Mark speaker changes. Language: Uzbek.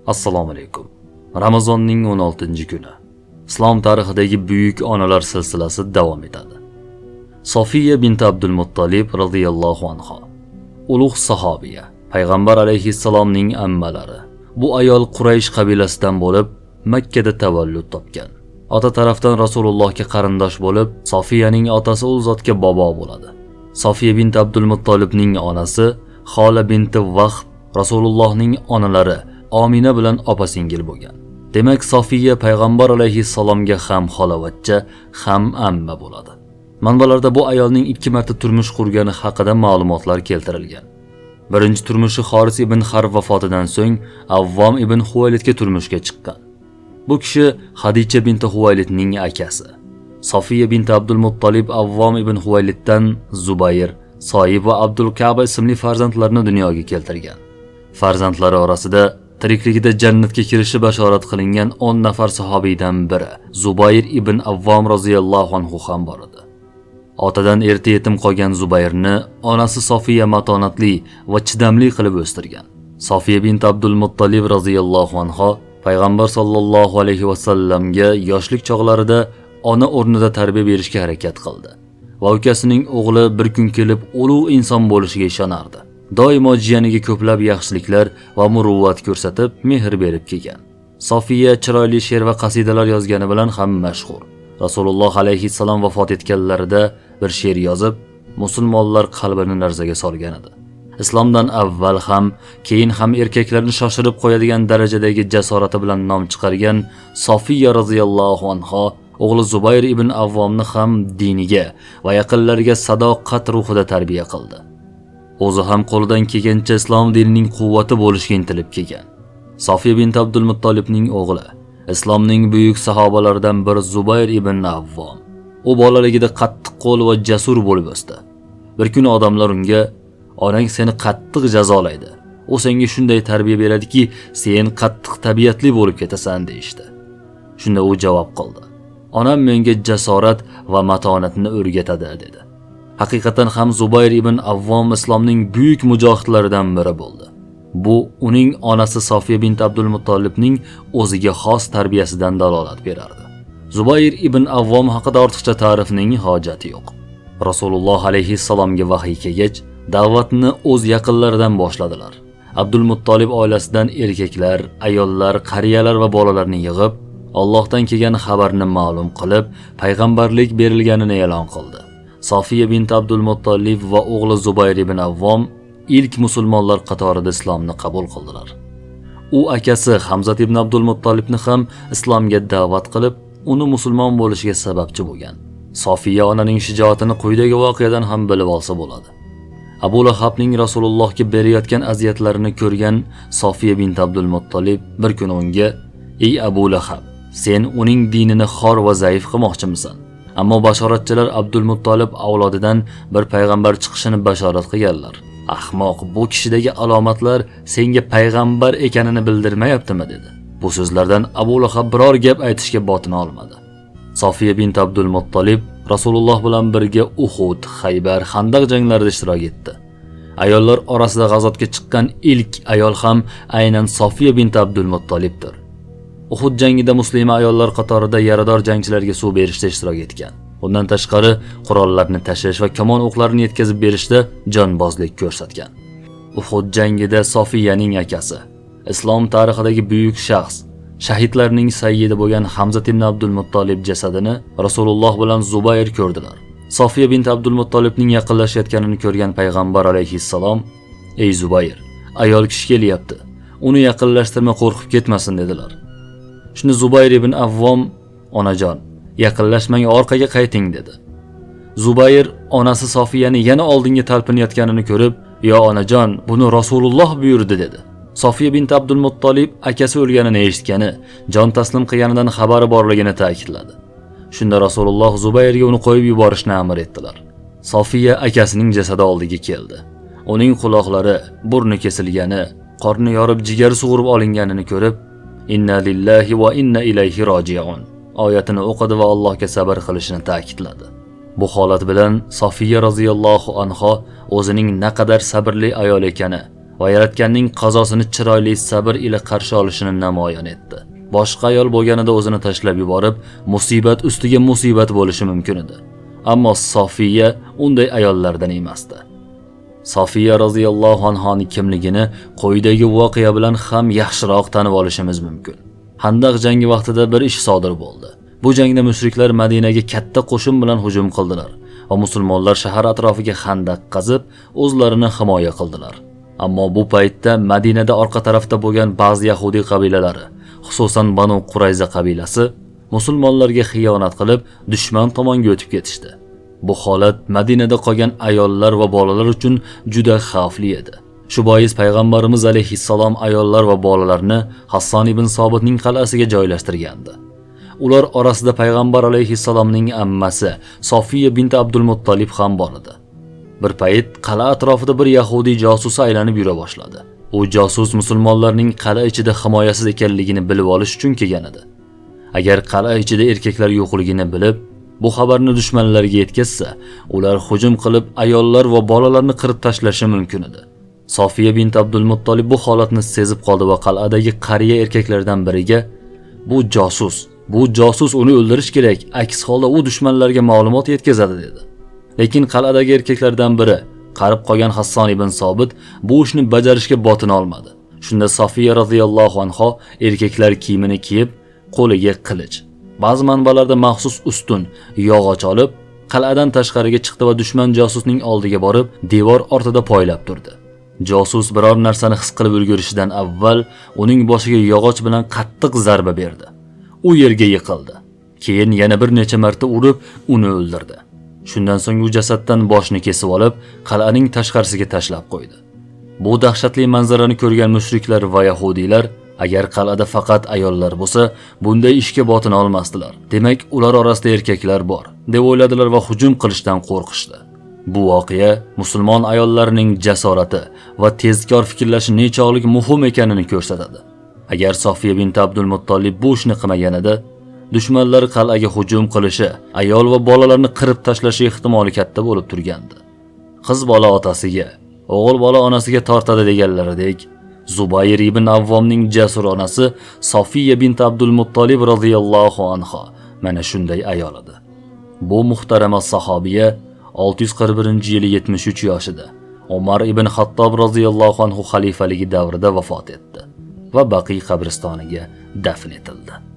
Speaker 1: Assalomu alaykum. Ramazonning 16-kuni. Islom tarixidagi buyuk onalar silsilasi davom etadi. Sofiya binti Abdulmuttolib radhiyallohu anha. Ulug' sahobiya, payg'ambar alayhissalomning ammalari. Bu ayol Quraysh qabilasidan bo'lib, Makka da tavallud topgan. Ota tarafdan Rasulullohga qarindosh bo'lib, Sofiyaning otasi u zotga bobo bo'ladi. Sofiya binti Abdulmuttolibning onasi Xola binti Vahb Rasulullohning onalari Omina bilan opa-singil bo'lgan. Demak, Sofiya payg'ambar alayhissalomga ham xolavachcha, ham amma bo'ladi. Manbalarda bu ayolning 2 marta turmush qurgani haqida ma'lumotlar keltirilgan. Birinchi turmushi Xoris ibn Harb vafotidan so'ng Avvom ibn Huvaylidga turmushga chiqqan. Bu kishi Xadicha binti Huvaylidning akasi. Sofiya binti Abdulmuttolib Avvom ibn Huvayliddan Zubayr, Soyib va Abdulkaba ismli farzandlarni dunyoga keltirgan. Farzandlari orasida tirikligida jannatga kirishi bashorat qilingan 10 nafar sahobiydan biri Zubayr ibn Avvom roziyallohu anhu ham bor edi. Otadan erta yetim qolgan Zubayrni onasi Sofiya matonatli va chidamli qilib o'stirgan. Sofiya bint Abdulmuttolib roziyallohu anha payg'ambar sollallohu alayhi va sallamga yoshlik chog'larida ona o'rnida tarbiya berishga harakat qildi. Va ukasining o'g'li bir kun kelib ulug' inson bo'lishiga ishonardi. Doimo jiyaniga ko'plab yaxshiliklar va muruvvat ko'rsatib, mehr berib kelgan. Sofiya chiroyli she'r va qasidalar yozgani bilan ham mashhur. Rasululloh alayhissalom vafot etganlarida bir she'r yozib, musulmonlar qalbini larzaga solgan edi. Islomdan avval ham, keyin ham erkaklarni shoshirib qo'yadigan darajadagi jasorati bilan nom chiqargan Sofiya roziyallohu anha o'g'li Zubayr ibn Avvomni ham diniga va yaqinlariga sadoqat ruhida tarbiya qildi. O'zi ham qo'lidan kelgancha islom dinining quvvati bo'lishga intilib kelgan. Sofiya bint Abdulmuttolibning o'g'li, islomning buyuk sahobalaridan biri Zubayr ibn Avvom. U bolaligida qattiq qo'l va jasur bo'lib o'sdi. Bir kuni odamlar unga: "Onang seni qattiq jazolaydi. U senga shunday tarbiya beradiki, sen qattiq tabiatli bo'lib ketasan" deyishdi. Shunda u javob qildi: "Onam menga jasorat va matonatni o'rgatadi" dedi. Haqiqatan ham Zubayr ibn Avvom islomning buyuk mujohidlaridan biri bo'ldi. Bu uning onasi Sofiya bint Abdulmuttolibning o'ziga xos tarbiyasidan dalolat berardi. Zubayr ibn Avvom haqida ortiqcha ta'rifning hojati yo'q. Rasululloh alayhissalomga vahiy kelgach, da'vatni o'z yaqinlaridan boshladilar. Abdulmuttolib oilasidan erkaklar, ayollar, qariyalar va bolalarni yig'ib, Allohdan kelgan xabarni ma'lum qilib, payg'ambarlik berilganini e'lon qildi. Sofiya bint Abdulmuttolib va o'g'li Zubayr ibn Avvom ilk musulmonlar qatorida islomni qabul qildilar. U akasi Hamzat ibn Abdulmuttolibni ham islomga da'vat qilib, uni musulmon bo'lishiga sababchi bo'lgan. Sofiya onaning shijoatini quyidagi voqeadan ham bilib olsa bo'ladi. Abu Lahabning Rasulullohga berayotgan aziyatlarini ko'rgan Sofiya bint Abdulmuttolib bir kuni unga: "Ey Abu Lahab, sen uning dinini xor va zaif qilmoqchimisan? Ammo bashoratchilar Abdulmuttolib avlodidan bir payg'ambar chiqishini bashorat qilganlar. Ahmoq, bu kishidagi alomatlar senga payg'ambar ekanini bildirmayaptimi?" dedi. Bu so'zlardan Abu Lahab biror gap aytishga botina olmadi. Sofiya bint Abdulmuttolib Rasululloh bilan birga Uhud, Xaybar, Xandaq janglarida ishtirok etdi. Ayollar orasida g'azotga chiqqan ilk ayol ham aynan Sofiya bint Abdulmuttolibdir. Uhud jangida muslima ayollar qatorida yarador jangchilarga suv berishda ishtirok etgan. Bundan tashqari qurollarni tashish va kamon o'qlarini yetkazib berishda jonbozlik ko'rsatgan. Uhud jangida Sofiyaning akasi, islom tarixidagi buyuk shaxs, shahidlarning sayyidi bo'lgan Hamzat ibn Abdulmuttolib jasadini Rasululloh bilan Zubayr ko'rdilar. Sofiya bint Abdulmuttolibning yaqinlashayotganini ko'rgan payg'ambar alayhissalom: "Ey Zubayr, ayol kishi kelyapti. Uni yaqinlashtirma, qo'rqib ketmasin" dedilar. Shunda Zubayr ibn Avvom: "Onajon, yaqinlashmang, orqaga qayting" dedi. Zubayr onasi Sofiyani yana oldinga talpinayotganini ko'rib: "Yo onajon, buni Rasululloh buyurdi" dedi. Sofiya bint Abdulmuttolib akasi o'lganini eshitgani, jon taslim qilganidan xabari borligini ta'kidladi. Shunda Rasululloh Zubayrga uni qo'yib yuborishni amr etdilar. Sofiya akasining jasadi oldiga keldi. Uning quloqlari, burni kesilgani, qorni yorib jigari sug'urib olinganini ko'rib, "Inna lillahi va inna ilayhi roji'un" oyatini o'qidi va Allohga sabr qilishini ta'kidladi. Bu holat bilan Sofiya roziyallohu anha o'zining naqadar sabrli ayol ekani va va Yaratganning qazosini chiroyli sabr ila qarshi olishini namoyon etdi. Boshqa ayol bo'lganida o'zini tashlab yuborib, musibat ustiga musibat bo'lishi mumkin edi. Ammo Sofiya unday ayollardan emasdi. Sofiya roziyallohu anhoning kimligini quyidagi voqea bilan ham yaxshiroq tanib olishimiz mumkin. Handaq jangi vaqtida bir ish sodir bo'ldi. Bu jangda mushriklar Madinaga katta qo'shin bilan hujum qildilar va musulmonlar shahar atrofiga xandaq qazib, o'zlarini himoya qildilar. Ammo bu paytda Madinada orqa tarafda bo'lgan ba'zi yahudiy qabilalari, xususan Banu Qurayza qabilasi musulmonlarga xiyonat qilib, dushman tomonga o'tib ketishdi. Bu holat Madinada qolgan ayollar va bolalar uchun juda xavfli edi. Shu bois payg'ambarimiz alayhissalom ayollar va bolalarni Hasson ibn Sobitning qal'asiga joylashtirgandi. Ular orasida payg'ambar alayhissalomning ammasi Sofiya bint Abdulmuttalib ham bor edi. Bir payt qal'a atrofida bir yahudiy josusi aylanib yura boshladi. U josus musulmonlarning qal'a ichida himoyasiz ekanligini bilib olish uchun kelgan edi. Agar qal'a ichida erkaklar yo'qligini bilib, bu xabarni dushmanlarga yetkazsa, ular hujum qilib ayollar va bolalarni qirib tashlashi mumkin edi. Sofiya bint Abdulmuttolib bu holatni sezib qoldi va qal'adagi qariya erkaklardan biriga: "Bu josus, bu josus, uni o'ldirish kerak, aks holda u dushmanlarga ma'lumot yetkazadi" dedi. Lekin qal'adagi erkaklardan biri, qarib qolgan Hasson ibn Sobit bu ishni bajarishga botina olmadi. Shunda Sofiya roziyallohu anho erkaklar kiyimini kiyib, qo'liga qilich, ba'zi manbalarda maxsus ustun, yog'och olib, qal'adan tashqariga chiqdi va dushman josusning oldiga borib, devor ortida poylab turdi. Josus biror narsani his qilib ulgurishidan avval uning boshiga yog'och bilan qattiq zarba berdi. U yerga yiqildi. Keyin yana bir necha marta urib, uni o'ldirdi. Shundan so'ng u jasaddan boshini kesib olib, qal'aning tashqarisiga tashlab qo'ydi. Bu dahshatli manzarani ko'rgan mushriklar va yahudiylar agar qal'ada faqat ayollar bo'lsa, bunday ishga botina olmasdilar. Demak, ular orasida erkaklar bor, deb o'yladilar va hujum qilishdan qo'rqishdi. Bu voqea musulmon ayollarining jasorati va tezkor fikrlashi nechog'lik muhim ekanini ko'rsatadi. Agar Sofiya bint Abdulmuttolib bu ishni qilmaganida, dushmanlar qal'aga hujum qilishi, ayol va bolalarni qirib tashlashi ehtimoli katta bo'lib turgandi. Qiz bola otasiga, o'g'il bola onasiga tortadi deganlaridek, Zubayr ibn Avvomning jasur onasi Sofiya bint Abdulmuttolib roziyallohu anha mana shunday ayol edi. Bu muhtarama sahobiya 641-yili 73 yoshida Umar ibn Xattob roziyallohu anhu xalifaligi davrida vafot etdi va Baqiy qabristoniga dafn etildi.